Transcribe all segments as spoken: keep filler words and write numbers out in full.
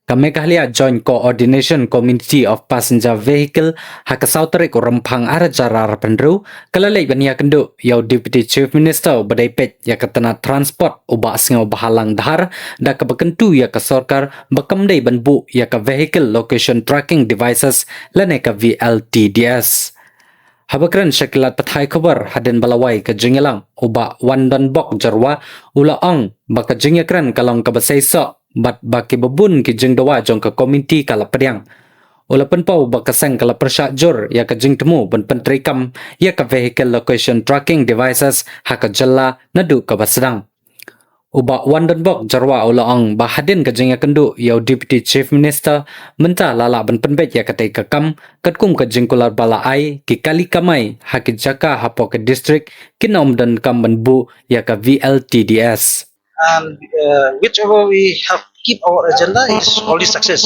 Ka Meghalaya Joint Coordination Committee of Passenger Vehicle ha ka saw tarik u Rymphang ar hajar arphew hynriew ka la leit ban ïakynduh ïa u Deputy Chief Minister uba dei peit ïa ka tnat transport u Bah Sniawbhalang Dhar da kaba kyntu ïa ka sorkar ba kam dei ban buh ïa ka Vehicle Location Tracking Devices lane ka V L T D S. Haba kren sha ki lad pathai khubor hadien ba la wai ka jingïalang u Bah Wandonbok Jyrwa u la ong ba ka jingïakren ka long kaba seisoh bad ba kiba bun ki jingdawa jong ka komiti ka la pdiang. U la pynpaw ba ka seng ka la pyrshah jur ïa ka jingthmu ban pyntreikam ïa ka Vehicle Location Tracking Devices ha ka jylla naduh kaba sdang. U Bah Wandonbok Jyrwa u la ong ba hadien ka jingïakynduh ïa u Deputy Chief Minister mynta la lah ban pynbeit ïa katei ka kam katkum ka jingkular ba la ai ki kali kamai ha ki jaka hapoh ka district ki nongdonkam ban buh ïa ka V L T D S. And uh, whichever we have keep our agenda is already success.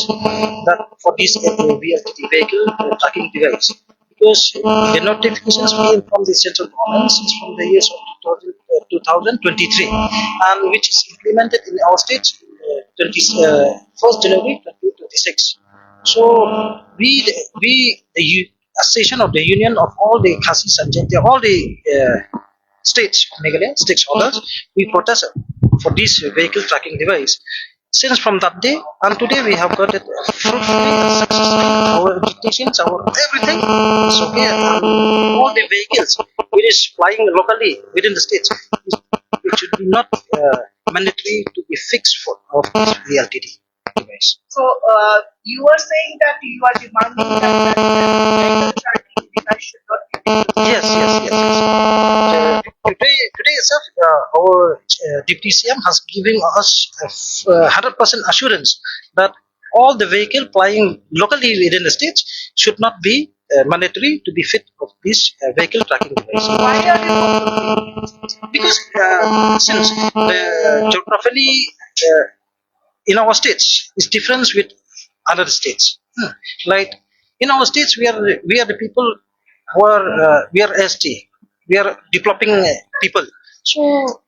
That for this uh, V L T D vehicle uh, tracking device, because the notifications we inform the central government since from the years of two thousand, uh, two thousand twenty-three, and which is implemented in our state uh, twenty, uh, first January twenty twenty-six. So we, we, the u- association of the union of all the Khasis and Jaintia, all the uh, states, Meghalaya stakeholders, we protest for this vehicle tracking device. Since from that day and today, we have got it fruitfully and successfully. Our agitation, our everything is okay. And all the vehicles which is flying locally within the states, it should be not uh, mandatory to be fixed for of this V L T D device. So uh, you are saying that you are demanding that that vehicle charging device should not be taken. Yes, yes, yes, yes. Uh, today, today itself, uh, our uh, deputy C M has given us a f- uh, hundred percent assurance that all the vehicle plying locally within the states should not be uh, mandatory to be fit of this uh, vehicle tracking device. Why are you not doing it? Because uh, since the geographically uh, in our states is different with other states. Hmm. Like in our states, we are we are the people who are uh, we are S T, we are developing uh, people. So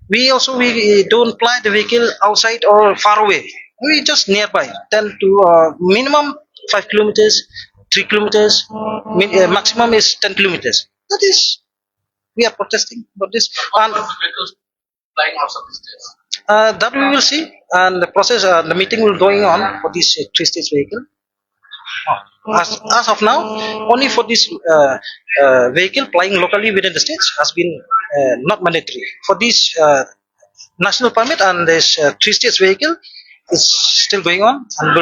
we also we don't ply the vehicle outside or far away. We just nearby, ten to uh, minimum five kilometers, three kilometers, min, uh, maximum is ten kilometers. That is, we are protesting for this. And flying outside the states? Uh, that we will see, and the process, uh, the meeting will going on for this uh, three stage vehicle. As, as of now, only for this uh, uh, vehicle flying locally within the states has been uh, not mandatory. For this uh, national permit and this uh, three stage vehicle is still going on and will